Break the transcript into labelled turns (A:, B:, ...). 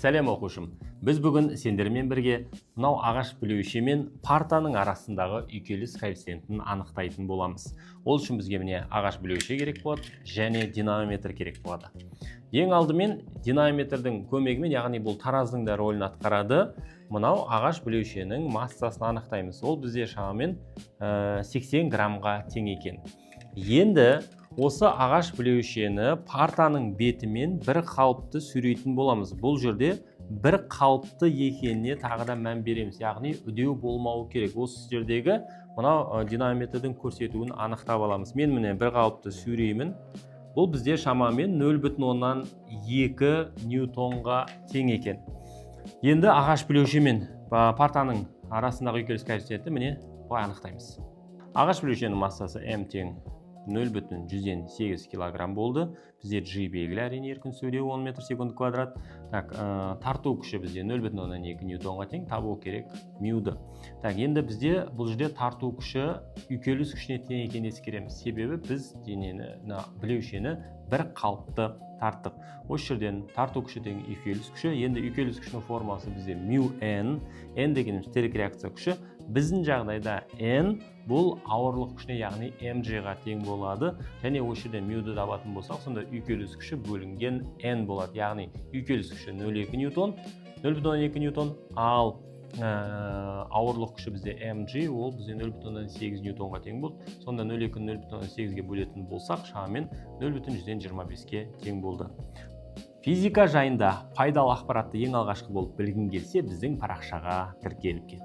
A: Сәлем, оқушым! Біз бүгін сендермен бірге мынау ағаш білеуше мен партаның арасындағы үйкеліс коэффициентін анықтайтын боламыз. Ол үшін бізге, міне, ағаш білеуше керек болады және динамометр керек болады. Ең алдымен динамометрдің көмегімен, яғни бұл таразының да рөлін атқарады, мынау ағаш білеушенің массасын анықтаймыз. Ол бізде шамамен 80 граммға тең екен. Енді осы ағаш білеушені партаның бетімен бір қалыпты сүйрейтін боламыз. Бұл жерде бір қалыпты екеніне тағы да мән береміз, яғни үдеу болмауы керек. Осы жердегі мынау динамометрдің көрсетуін анықтап аламыз. Мен, міне, бір қалыпты сүйреймін. Бұл бізде шамамен 0,2 ньютонға тең екен. Енді ағаш білеуші мен партаның арасындағы үйкеліс коэффициенті, міне, былай анықтаймыз. Ағаш білеушенің массасы м тең 0,8 килограмм болды. Бізде g белгілі, әрине, еркін түсуде 10 метр секунд квадрат. Так, тарту күші бізде 0,2 ньютонға тең. Табу керек мюді. Так, енді бізде бұл жерде тарту күші үйкеліс күшіне тең екенін ескереміз, себебі біз денені, мына білеушені бір қалыпты тарттық. Осы жерден тарту күші тең үйкеліс күші. Енді үйкеліс күшінің формуласы бізде мю n. N дегеніміз тірек реакция күші. Біздің жағдайда n бұл ауырлық күшіне, яғни mg-ға тең болады. Және осы жерден мюді табатын болсақ, сонда үйкеліс күші бөлінген n болады, яғни үйкеліс күші 0,2 ньютон, 0,2 ньютон, ал ауырлық күші бізде mg, ол бізде 0,8 ньютонға тең болды. Сонда 0,2-ні 0,8-ге бөлетін болсақ, шамамен 0,25-ке тең болды. Физика жайында пайдалы ақпаратты ең алғашқы болып білгің келсе, біздің парақшаға тіркеліп кет.